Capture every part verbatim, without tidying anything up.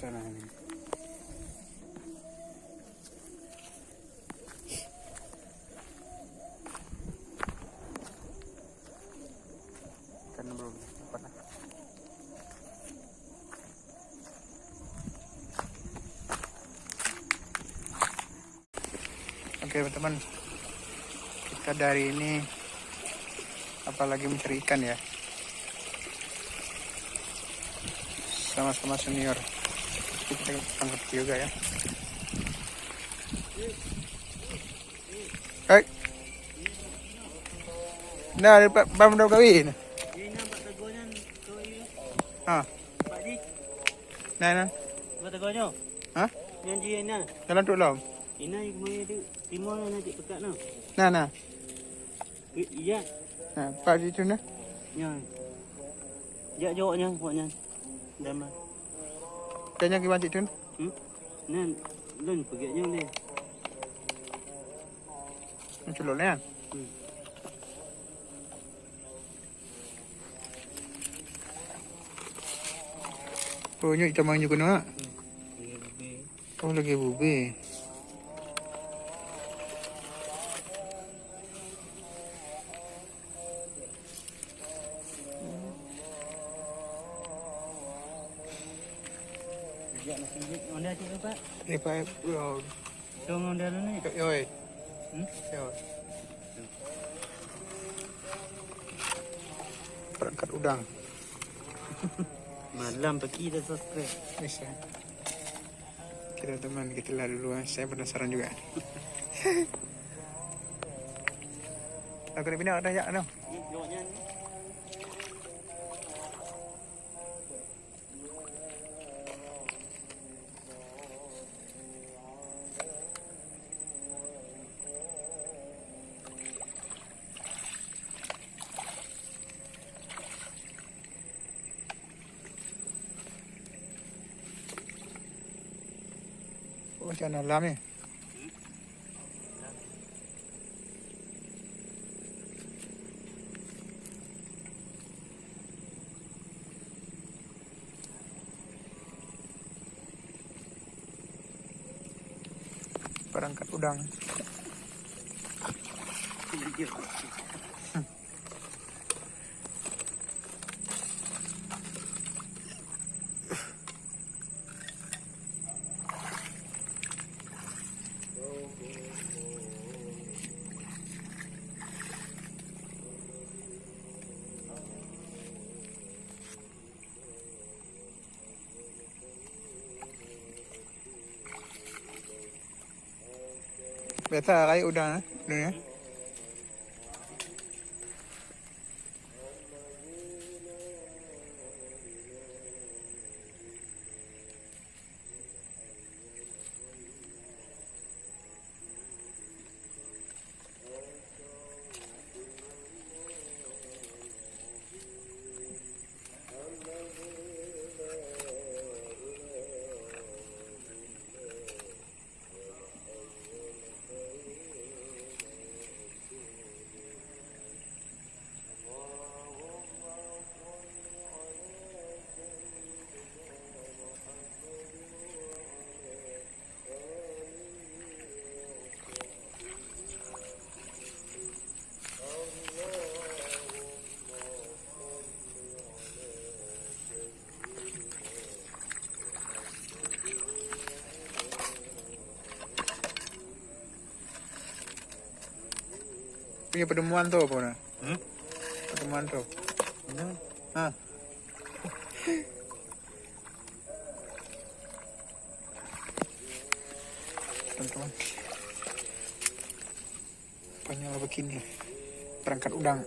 Nah, ini. Ikan belum dapat lah. Oke, teman-teman, kita dari ini apalagi mencari ikan, ya. Sama-sama senior. Kita tangkap juga, ya. Hai. Nah, dapat bam dah kawin. Ha. Nah, nah. Hah? Jalan tu lah. Ina yang kemarin tu, timur yang nanti pekat tu. Nah, nah. Iya. Nah, pak situ nah. Ya. Jak jawabnya, pokoknya. Dah mah. Kayaknya gimana situ? Hmm? Nah, lun pegaknya deh. Menculok ni kan? Hmm. Oh, nyo ikan manyuk kena. Hmm. Oh, lagi bube. Onda cik, Pak. Eh, Pak, yo. Tolong onda dulu ni. Yo, yo. Hmm? Yo. Perangkat udang. Malam pagi dah subscribe. Bisa. Oke, teman-teman, kita lah dulu, eh. Saya penasaran juga. Aku nak pindah, ada jak, no. Oh, macam dalam ni. Perangkat udang. Biasa, kayak udang, eh, dunia. Punya pertemuan tu apa, nah? Hmm? Pertemuan tu. Mana? Ha. Teman-teman. Banyak lah begini. Perangkat udang.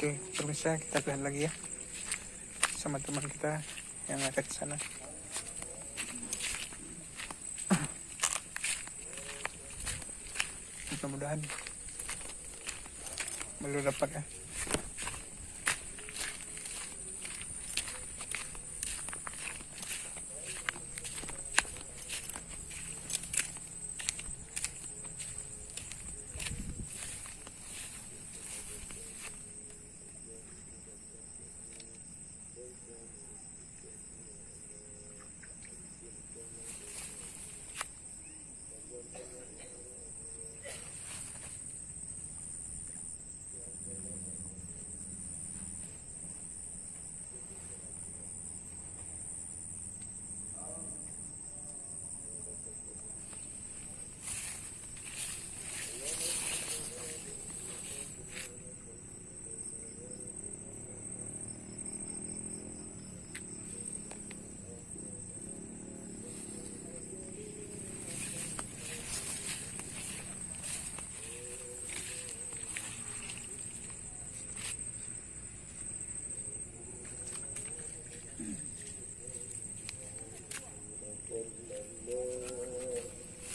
Oke, pemirsa, kita lihat lagi ya sama teman kita yang akan ke sana. Mudah-mudahan belum dapat ya.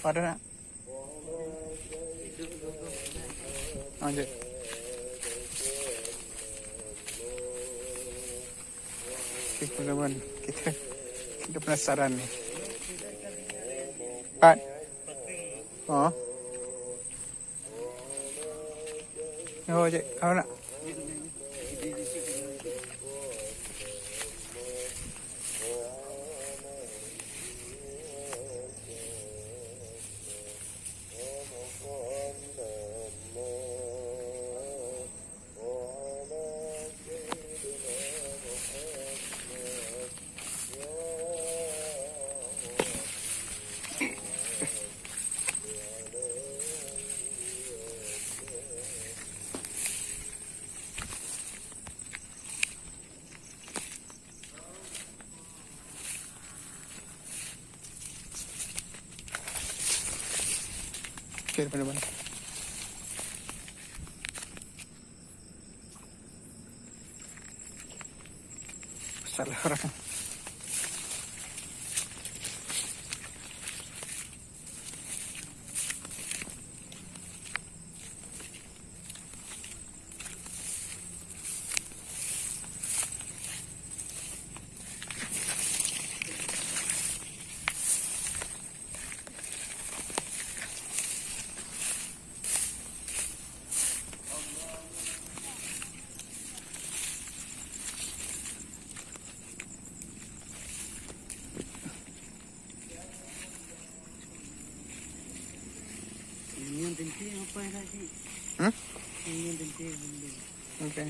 Ada nak? Lanjut. Oke, teman-teman, kita, kita penasaran nih. Pat. Oh. Oh, cek, kau nak? Oke, teman-teman. Salah orang. Ini yang penting apa ya, Kak? Hmm? Ini yang penting. Oke.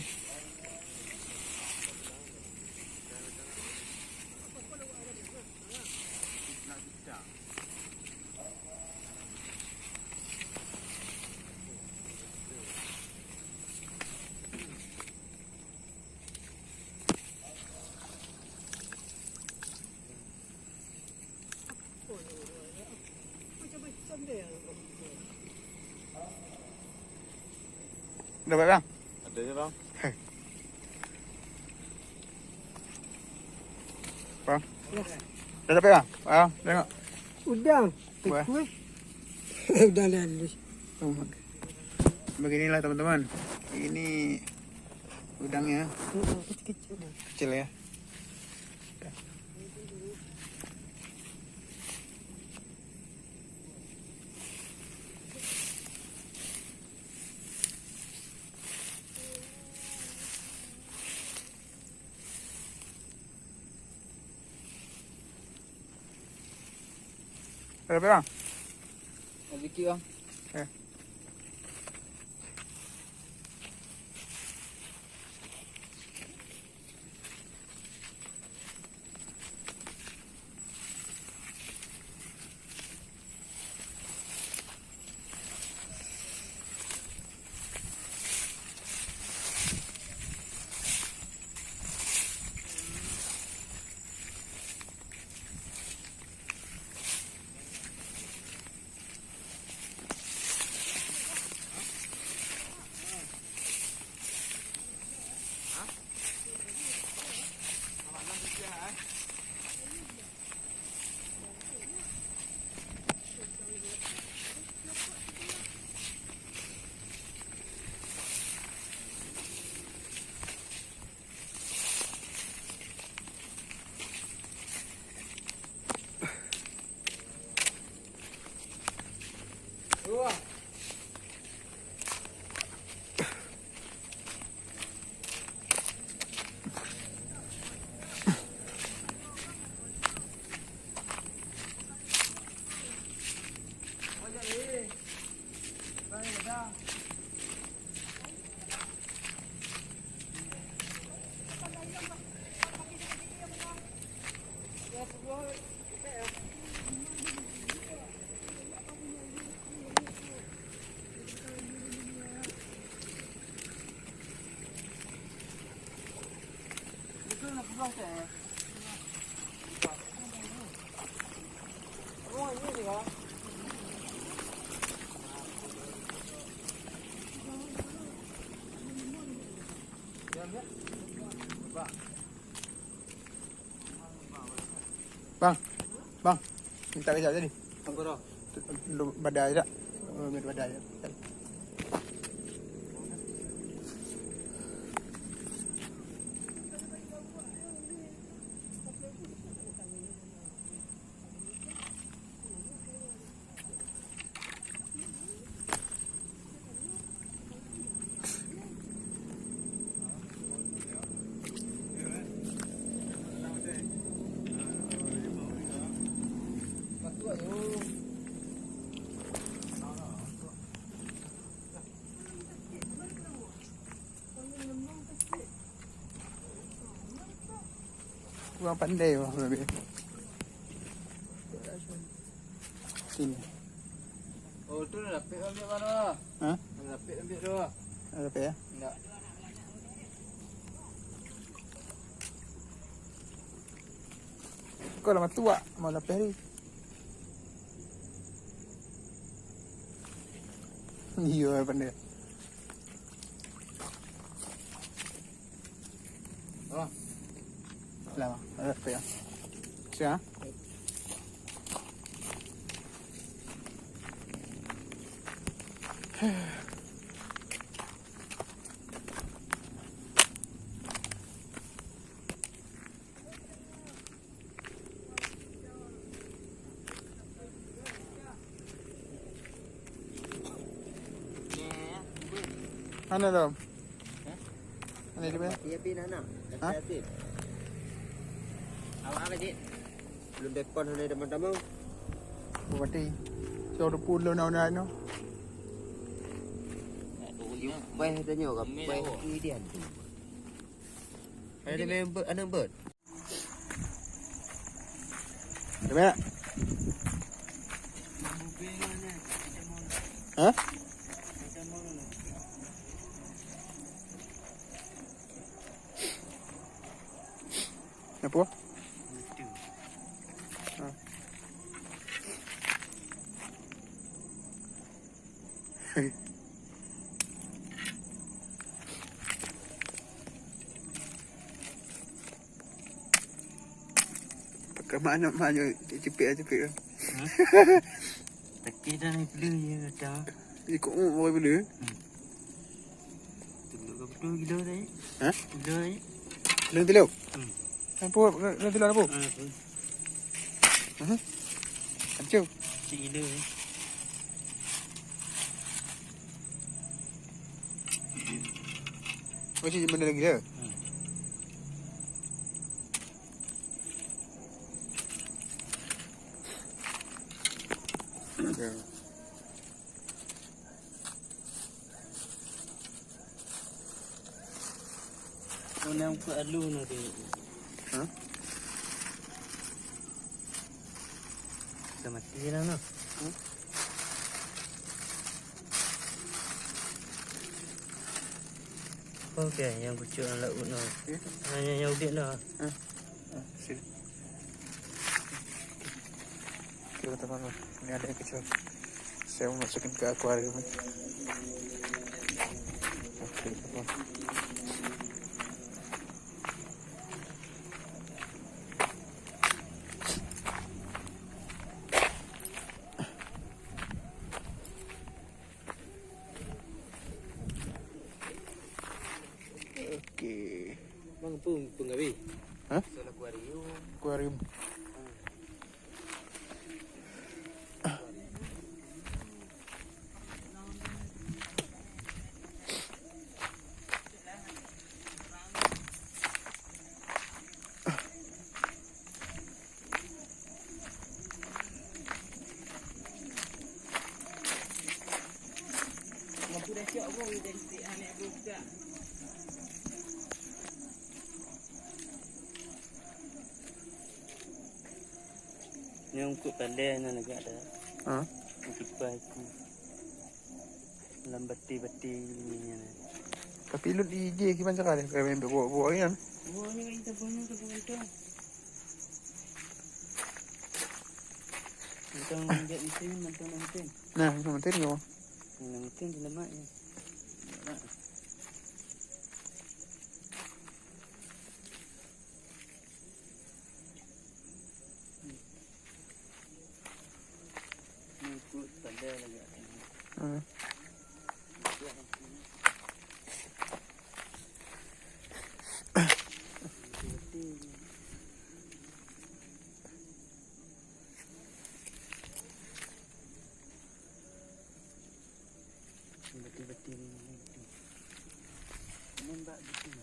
Dapat, Bang? Ada je, Bang. Bang? Ya. Dah dapat, Bang? Ah, tengok. Udang. Wah. Tekuk, eh. Udang dah halus. Hmm. Beginilah, teman-teman. Ini udangnya. Hmm, kecil-kecil dah. Kecil ya. Ada berapa, Bang? Ada dikit, Bang. Eh. Bang, bang, mintak kejap tadi. Apo tu? Lu bada aja dak? Lu bada aja. Kurang pandai bah, Sini. Oh, tu lah dapik ambiak baru. Ha? Lah dapik ambiak tu. Lah dapik, ya? Indak. Kau lah matuak, mau lapeh hari. Iyo, pandai. Lah, ada apa ya? Siap. Mana tu? Hah? Mana dia, Bang? Mati api nak, nak. Hah? Mati api. Awak apa, Cik? Belum depan, hanya teman-teman. Oh, mati. Siapa tu pun lo nak, nak, nak. Baik, tanya orang. Baik, awak. Ini dia tu. Ada member, ada bird. Ada banyak? Ha? Apa? Ha. Pakai mana, mana cepik-cepik tu. Hmm? Pakai dah ni, beli je kata. Ikut umur orang beli. Hmm. Tunduk ke betul gila tadi? Ha? Gila tadi. Belum teluk? Hmm. Apa? Belum teluk apa? Ah, apa? Aha. Hancur. Cik gila, eh. Oh, cik benda lagi dia? Hmm. Okay. Onang ku alu no tu. Ha? Dah mati lah no. Ha? Okey, yang kucuk dalam laut no. Ya. Hanya yang udik no. Ha? Ha, sini. Oke, teman-teman, ini ada yang kecil. Saya mau masukin ke akuarium. Oke, teman-teman. Oke. Bang, apa penggawe? Hah? Soal akuarium. Akuarium. Ni ungkuik pandai nan agak dah. Ha? Kipas tu. Dalam bati-bati ininya. Tapi lu di I G kiban cakap deh, kayak main buak-buak kan. Buaknya kayak kita punya, kita punya itu. Mantang ambiak mesin, mantang mesin. Nah, itu mesin kau. Mantang mesin di lemak ya. Hmm. Betul-betul ni. Nembak betul.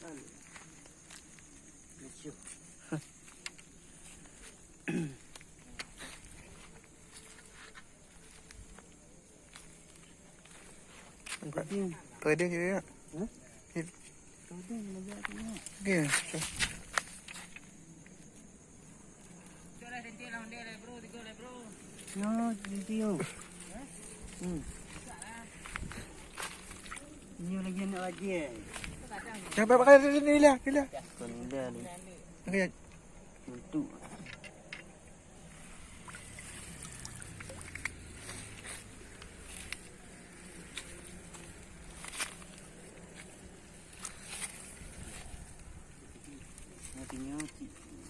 Anu. Lucu. Angkat. Trading. Trading je, ya? Hah? Hit. Trading, lagi aku tengok. Okey, so. Yo, thank you. Hmm. Inyo lagi anak lagi, eh. Jangan pakai sini, Lia, Lia. Bukan Lia ni. Okey. Untuk. Artinyo,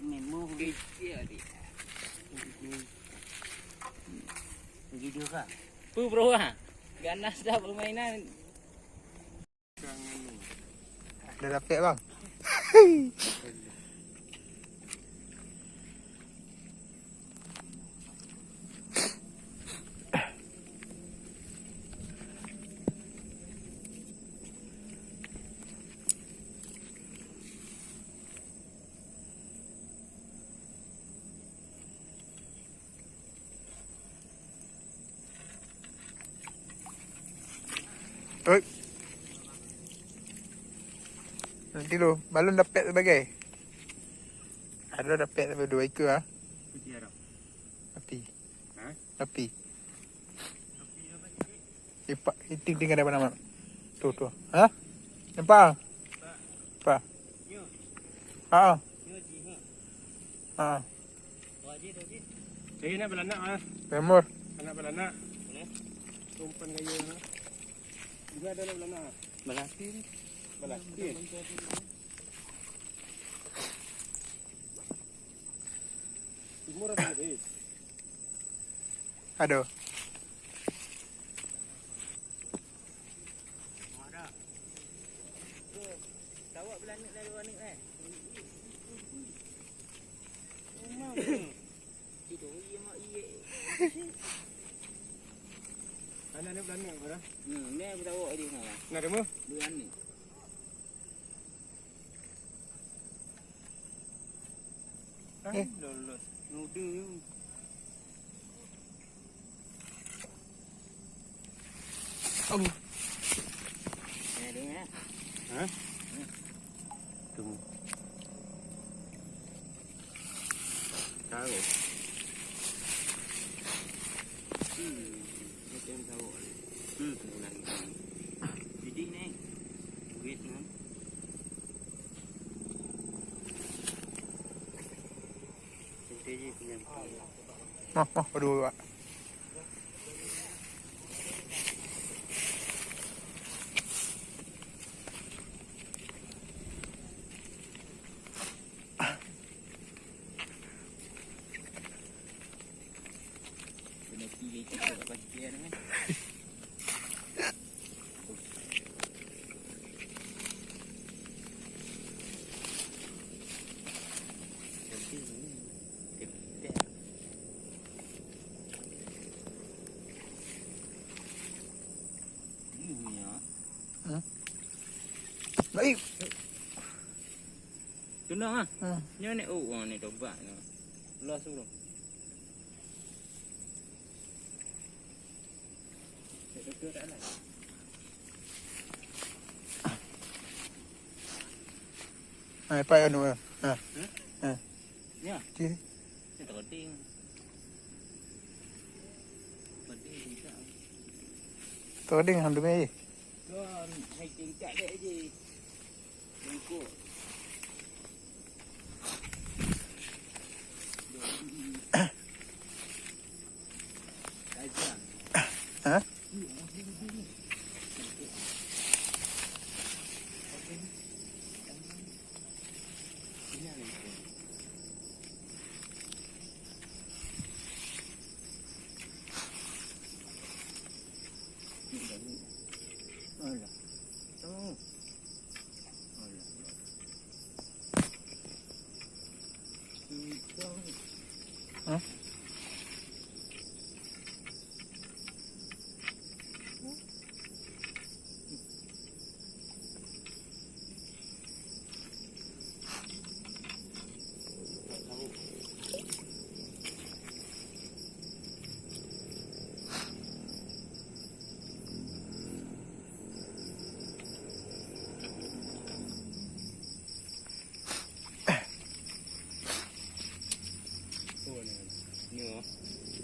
memang. Video kah? Tu, bro, ah. Ganas dah permainan. Dah dapek, bang. Oi. Nanti lu, balun dapek sabagai. Ado dapek sampai duo ikua, ah. Putiah ado. Api. Ha? Api. Ipak, iting tinggal dapat nama. Tu, tu. Ha? Nampak? Nampak? Ha. Ha. Jadi nak balanak, ah. Timur. Anak balanak. Umpan kayu, ah. Juga ada anak balanak, ah. Balati ni. Balati. Timur ada, eh. Aduh. Anak ni beranak, Bang? Hmm, ni aku tahu dia, Bang. Nak demo? Beranak. Eh. Lolos. Muda tu. Aduh. Ni dia, eh. Ha? Hmm. Tu. Tahu. Hmm. Macam tahu. Hmm. Jadi ni. Duit ni. Mah, mah, aduh, Pak. Hmm? Baik. Tunang ah. Hmm. Nyo nek, oh, wah, ni dobak nyo. Los, bro. Ha, ipak anu, ha. Ha. Ha. Nyo. Ti. Nyo teroding. Teroding, alhamdulillah. Kon, hai tingkak dek je. Bungkuk. Gajah. Ha? Hah?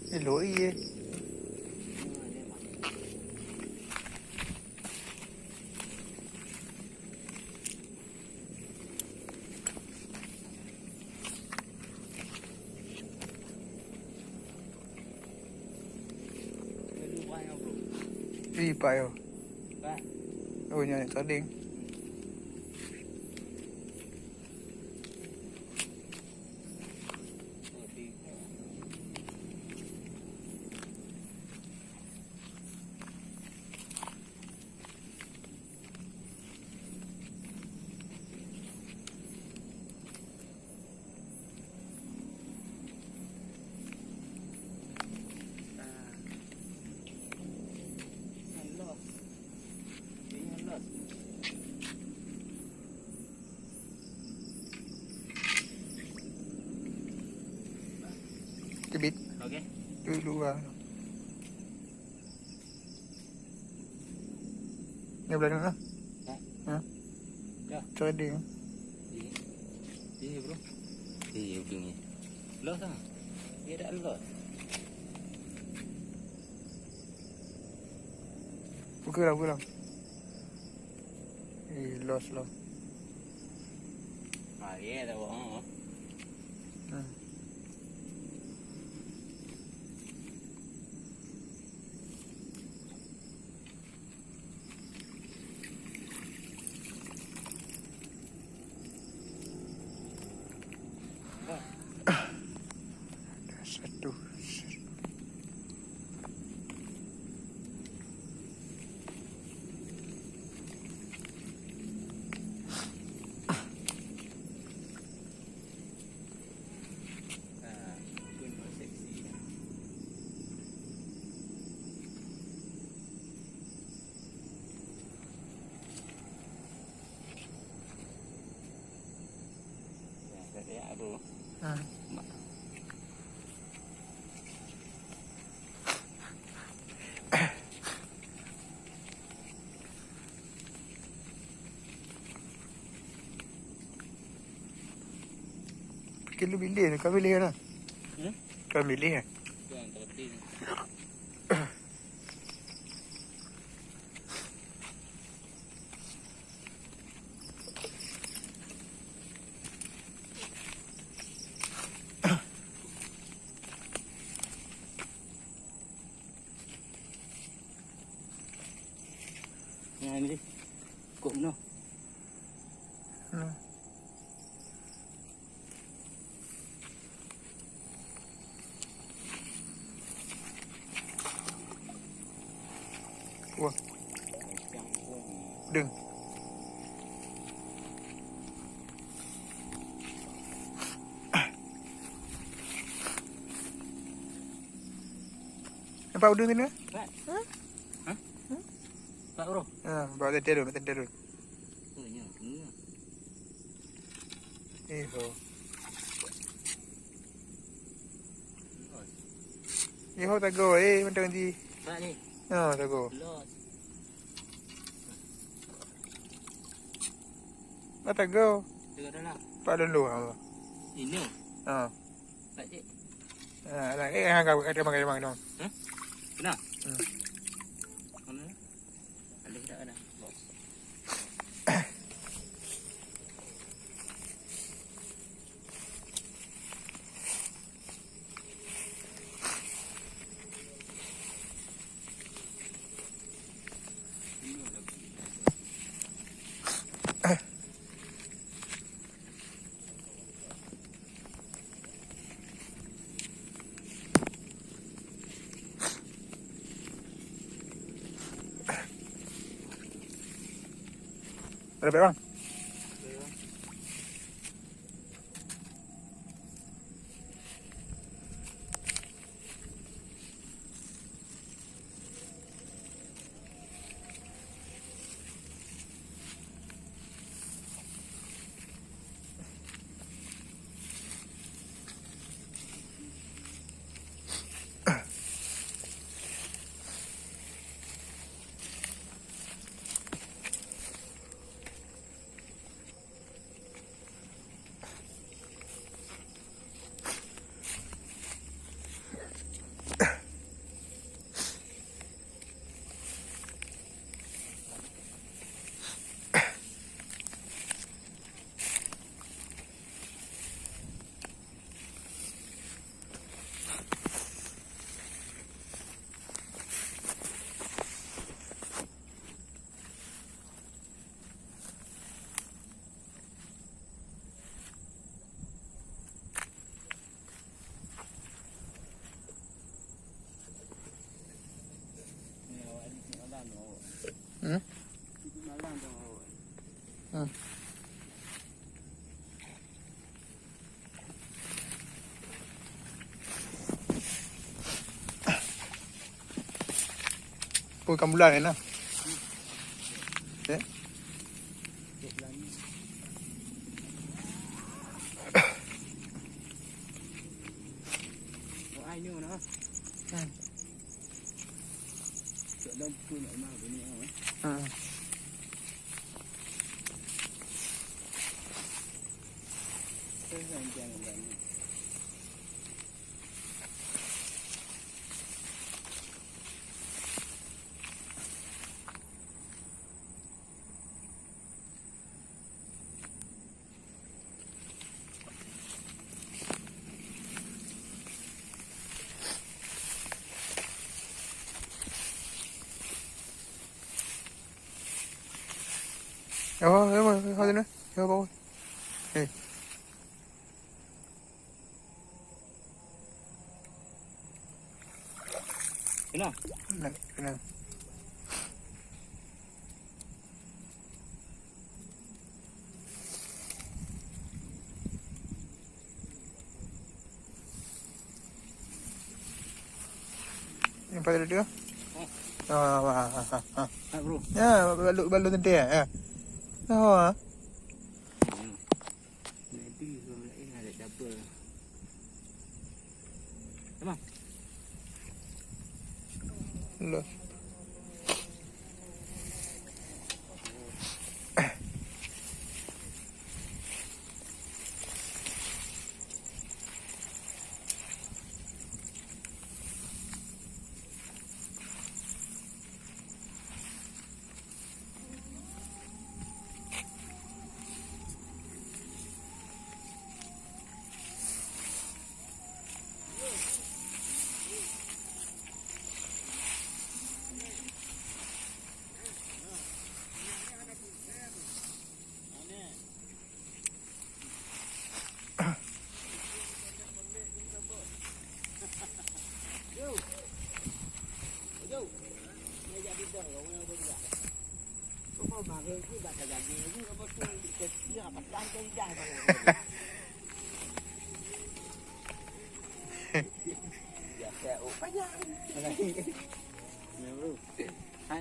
Elok ye. Ih, payo. Oh, nyo naik tading. Tebit. Okey. Dulu lah. Ni belah tengah. Ha? Ha? Dah. Cari dia. Iya. Iya, bro. Iya, ujungnya. Lost ah. Dia dah lost. Buka lah, buka lah. Eh, lost lah. Ah, dia dah buat, oh. Hmm. Satu. Ya, ya, aduh. Ah. Kilo bilih, kau bilih kan? Hmm? Kau bilih kan? Kau yang terlebih. Nah, ini. Kok no? Hmm. Wah. Deng. Nampak udang tadi, eh? Nampak? Hah? Hah? Nampak, bro? Ha, nampak tadi tu, nampak tadi tu. Oh, iya, iya. Eh, ho. Iya, ho, tago, eh, mantap nanti. Nampak ni? Ha, tago. Lah tago. Tago dah lah. Pak dulu, ha. Ino. Ha. Pak cik. Ha, nak, eh, ha, kau, kau, kau, kau, kau. Hah? Kena? Hmm. Mana? Ada tak ada? Repek, Bang. Hmm? Hmm. Pun ikan bulan kan lah. Eh? Hmm. Oh, oh, oh, oh, oh, oh. Eh. Kena? Kena, kena. Yang pada dia? Oh. Ah, ah, ah, ah, ah. Ah, bro. Ya, balun, balun tadi ya. Ya. Oh, ah. Hmm. Nanti sebelum lain ada double. Tamam. Loh.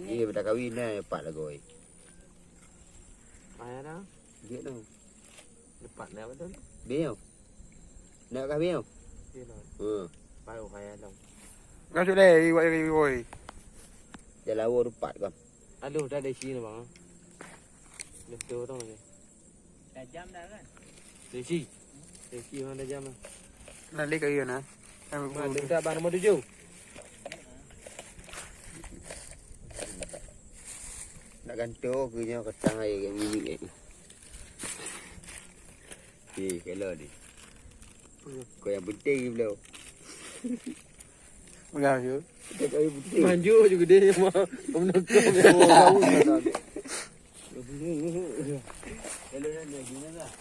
Iya, pada kawin lah, Pak Lagoi. Payah dah. Dia tu. Lepas nak apa tu? Dia. Nak kah dia? Dia tu. Hmm. Baru payah dah. Kau sudah, iwak, iwak. Dah lawa tu pat kan. Aduh, dah ada isi ni, bang. Dah tu orang ni. Tajam dah kan? Dah isi. Dah isi, bang, tajam lah. Nak lihat kayu na. Nah, tu tak, bang, nombor tujuh. Nak gantung ke nyo, ketang aja kat minyak ni. Okey, kalau ni. Kau yang penting ni, bro. Pegang je. Pegang je, penting. Manjur je gede mah. Kau menekam. Oh, tahu, tahu, tahu. Kalau dah, dah gini lah.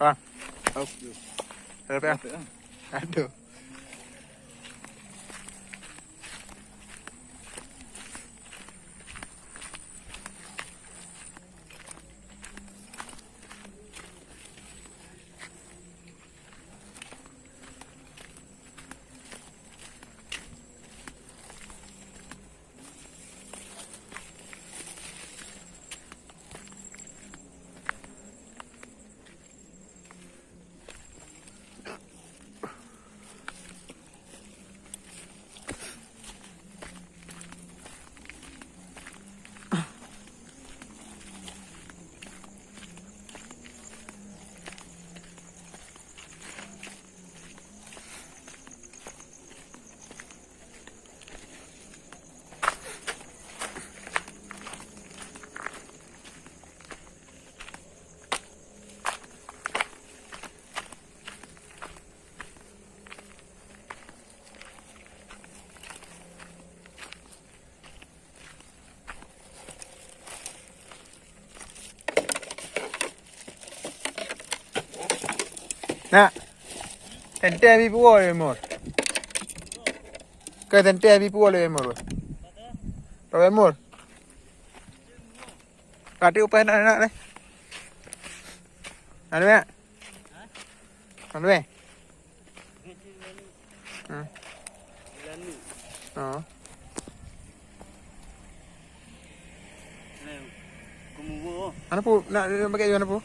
Ah. Au. Ada apa? Ada apa? Aduh. Nak. Tenteh abih pulo, Mur. Ke tenteh abih pulo, Mur. Tahu, Mur? Tadi upah nak, nak, nak. Anu, ya? Anu, eh? Hmm. Oh. Anu, pu, nak, nak pakai anu, pu?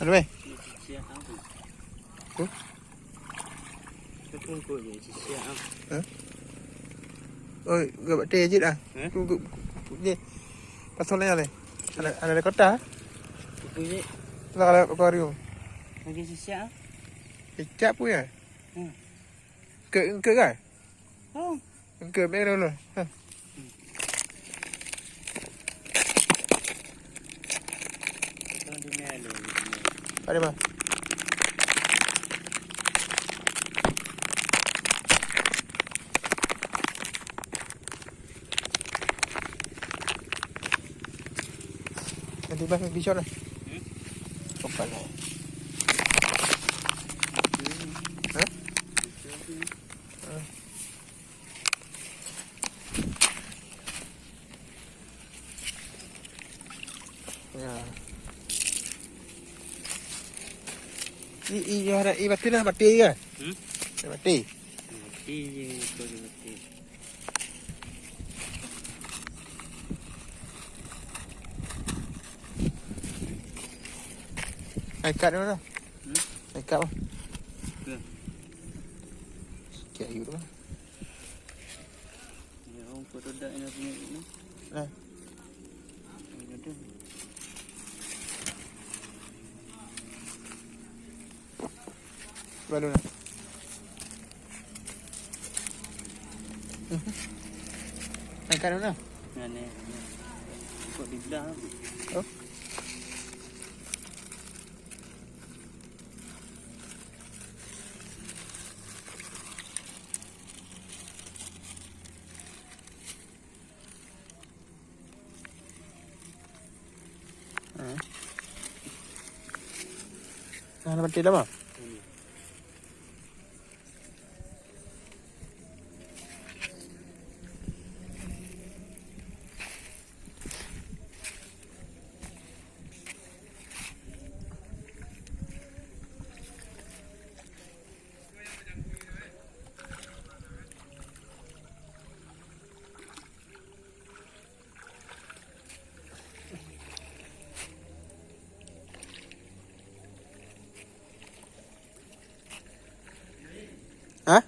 Anu, eh? Huh? Huh? Oh, gak teh je dah. Eh? Ku, ku, ku, ku, je. Pasal ni, Ale. Ada, ada kota, eh? Lah, kalau akuarium. Lagi sisiak, ah? Kecap pun, ya? Hmm. Ke, ke, kan? Oh. Engke, mek dulu. Hah. Ada, Bang. Nanti, Bang, bisa lah. Hmm? Opa lah. Hah? Hah? Ya. I, i, yo, ada, i, mati lah, mati kan? Hmm? Mati. Mati je, kau dia mati. Ikat dulu lah. Hmm? Ikat lah. Oke. Sikit ayu tu lah. Ya, rumput tu dak enak punya ni. Nah. Ini tu. Baru lah. Angkat dulu lah. Nah, ni, ni. Kok dibelah? Oh. Hmm. Nah, dapat tidak, Bang? Hah?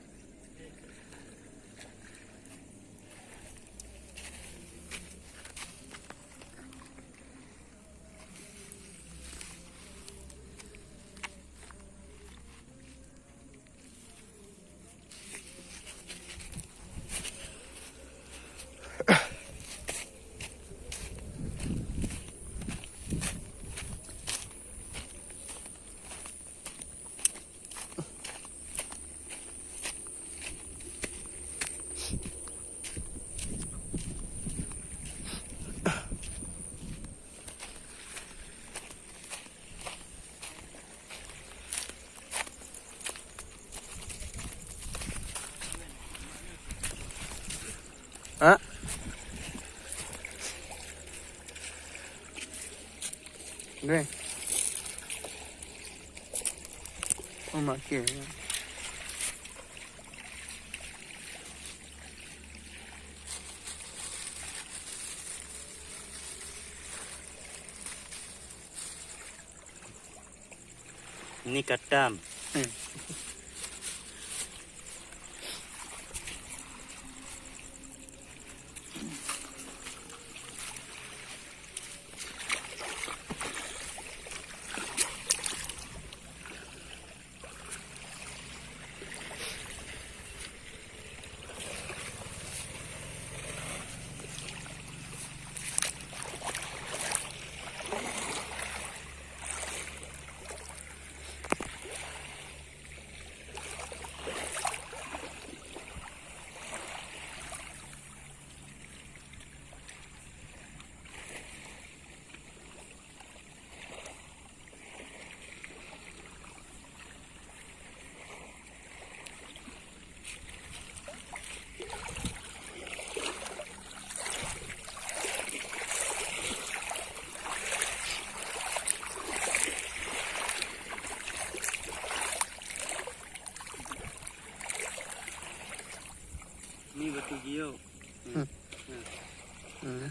Ha? Ni. Oh, makin. Ini katam. Hmm. Ni batu giok. Hmm. Hmm. Hmm.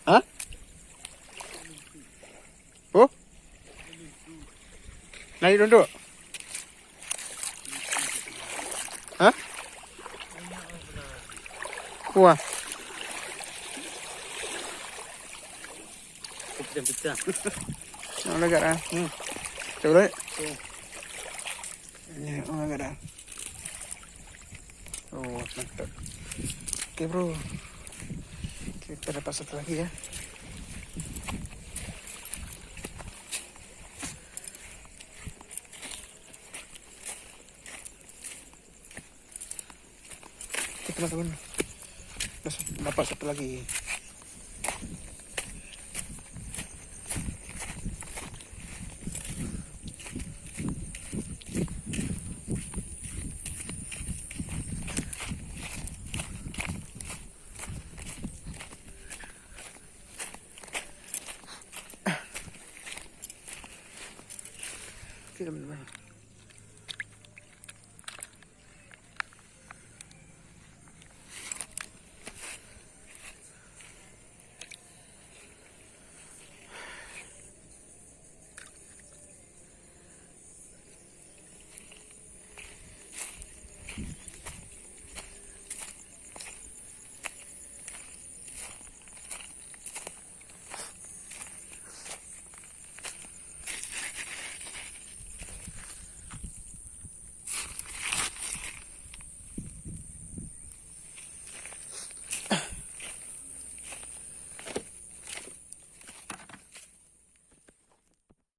Hah? Oh? Naik duduk. Hah? Wah. Pecah-pecah. Nak lagak ah. Hmm. Coba. Hmm. Ya, oh, agak dah. Oh, mantap. Oke, bro. Kita dapat satu lagi ya. Oke, teman-teman. Dapat satu lagi. Teman-teman.